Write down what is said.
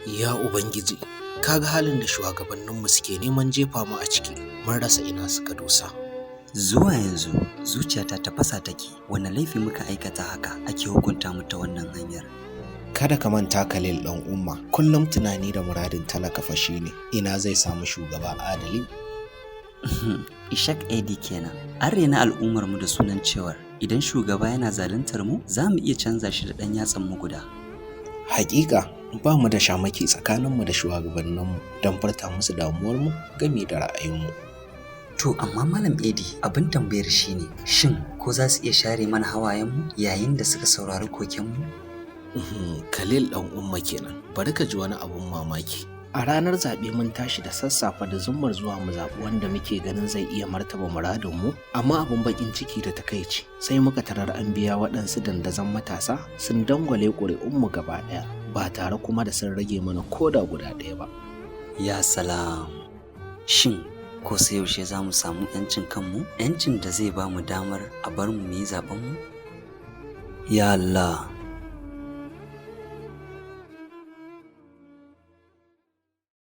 Ya Ubangiji, ka ga halin da shugabanninmu suke neman jefa mu a ciki, mun rasa ina suka dosa. Zuwa yanzu zuciyata tafasa take, wane laifi muka aikata haka ake hukunta mu ta wannan hanyar? Kada ka manta Khalil ɗan Umma, kullum tunani da muradin talaka fa shine ina zai samu shugaba adali. Ishak Edi kenan. An rena al'ummar mu da sunan cewar idan shugaba yana zaluntar mu, za mu iya canza shi da ɗan yatsan mu guda. Hakika ba mu da shamaki tsakaninmu da shugabanninmu don furta musu damuwarmu game da ra'ayinmu. To amma Malam Edi, abin tambayar shine, shin ko za su iya share mana hawayenmu yayin da suka saurari kokenmu? Khalil ɗan Umma kenan, bari ka ji wani abun mamaki. A ranar zaɓe mun tashi da sassafe da zummar zuwa mu zaɓi wanda muke ganin zai iya martaba muradinmu, amma abun baƙin ciki da takaici sai muka tarar an biya waɗansu dandazon matasa sun dangwale ƙuri'unmu gaba ɗaya ba tare kuma da sun rage mana koda guda ɗaya ba. Ya salam. Shin ko sai yaushe za mu samu 'yancin kanmu? 'Yancin da zai ba mu damar a bar mu yi zaɓenmu? Ya Allah,